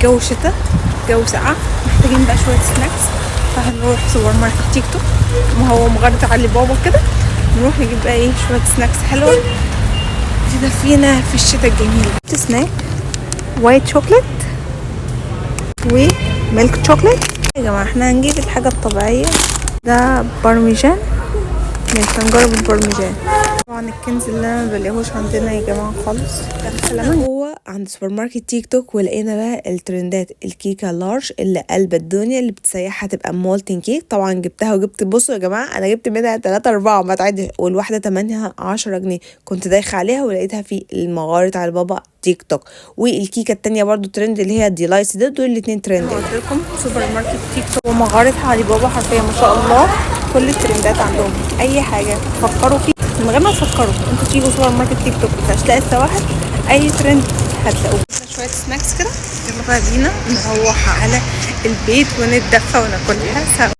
الجو شتا، الجو ساقع، محتاجين بقى شوية snacks، فهنروح سوبر ماركت تيك توك، ما هو مغارة علي بابا كده، نروح نجيب بقى ايه شوية snacks حلوة تدفينا في الشتاء الجميل. snack white chocolate و milk chocolate. يا جماعة احنا هنجيب الحاجة الطبيعية، ده بارميجان، ماشي هنجرب البارميجان. طبعا الكنز اللي انا مبلاقيهوش عندنا يا جماعة خالص. دخلنا جوه عند سوبر ماركت تيك توك ولقينا بقى الترندات، الكيكه large اللي قلب الدنيا اللي بتسيحها تبقى molten cake. طبعا جبتها وجبت، بصوا يا جماعة انا جبت منها 3 4 ما تعدش، والواحده تمنها 10 جنيه، كنت دايخه عليها ولقيتها في المغارة علي بابا تيك توك. والكيكه التانية برضو ترند اللي هي delights، ده دول الاتنين ترند. قلت لكم سوبر ماركت تيك توك ومغارة علي بابا حرفيا ما شاء الله كل الترندات عندهم، اي حاجة تفكروا فيه من غير ما تفكروا انتوا تيجوا سوبر ماركت تيك توك في اشلاء السواحل، اي ترند هتلاقوه. شوية snacks كده، يلا بقى بينا نروح على البيت ونتدفى وناكلها سوا.